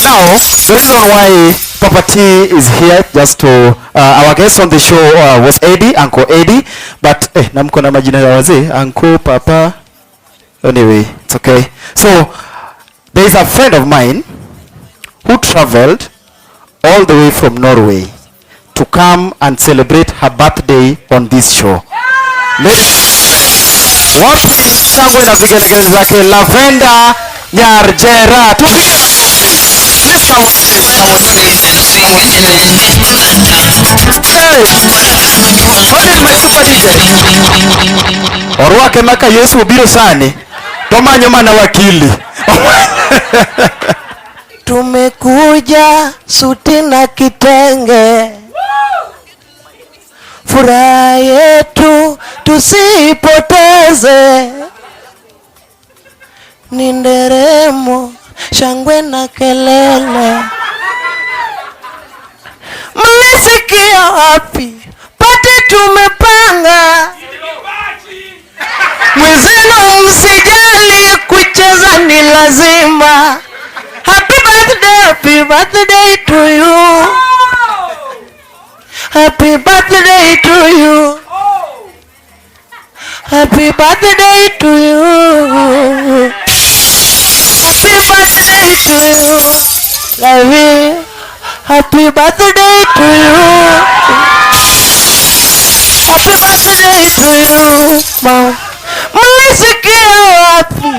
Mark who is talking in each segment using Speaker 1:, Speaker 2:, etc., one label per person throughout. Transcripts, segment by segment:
Speaker 1: Now, the reason why Papa T is here just to our guest on the show was Eddie, Uncle Eddie, but na mko na majina ya wazee, Uncle, Papa. Anyway, it's okay. So, there is a friend of mine who traveled all the way from Norway to come and celebrate her birthday on this show. Ladies, wapi shangwe na vigelegele zake Lavender Nyarjera. Tupige makofi. Please come on stage, come on stage. Come on stage. Hey, hold it, my super DJ. Orwake maka Yesu obiro sani tomanyo mana wakili.
Speaker 2: Tumekuja suti na kitenge, furaha yetu tusipoteze, ni nderemo, shangwe na kelele. Mlisikia wapi? Party tumepanga, mwenzenu msijali, kucheza ni lazima. Happy birthday, happy birthday to you. Happy birthday to you. Happy birthday to you. Happy birthday to you. Love you. Happy birthday to you. Happy birthday to you, mom. Mlisikia wapi?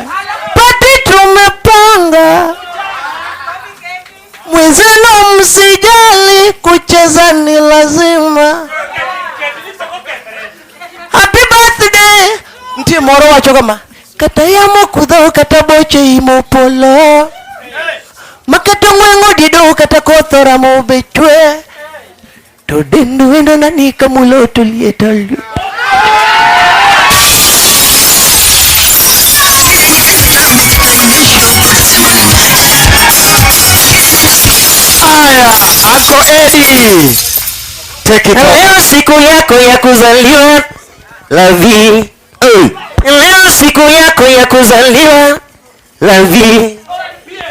Speaker 2: Party tumepanga. Mwenzenu msijali, kucheza ni lazima. Happy birthday. Nitie moro wacho kama kata yamo kudho kata boche imo polo makata ng'weng'o dido kata koth oramo be chwe to dendu wendo nani kamulo to liet aliet.
Speaker 1: Haya, Uncle Eddie. Take it off.
Speaker 2: Leo siku yako ya kuzaliwa, Lavi.
Speaker 1: Hey.
Speaker 2: Leo siku yako ya kuzaliwa, Lavi.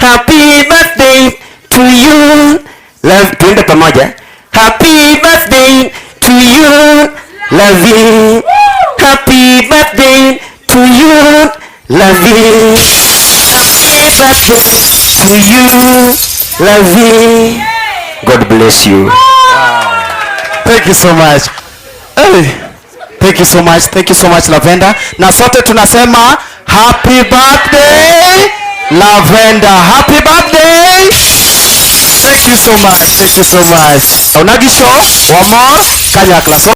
Speaker 2: Happy birthday to you. Love, tuende pamoja. Happy birthday to you, Lavi. Happy birthday to you, Lavi. Happy birthday to you, Lavi. God bless you.
Speaker 1: Thank you so much. Hey. Thank you so much. Thank you so much, Lavender. Na sote tunasema happy birthday, Lavender. Happy birthday. Thank you so much. Thank you so much. Onagi Show, wamor kanyakla. So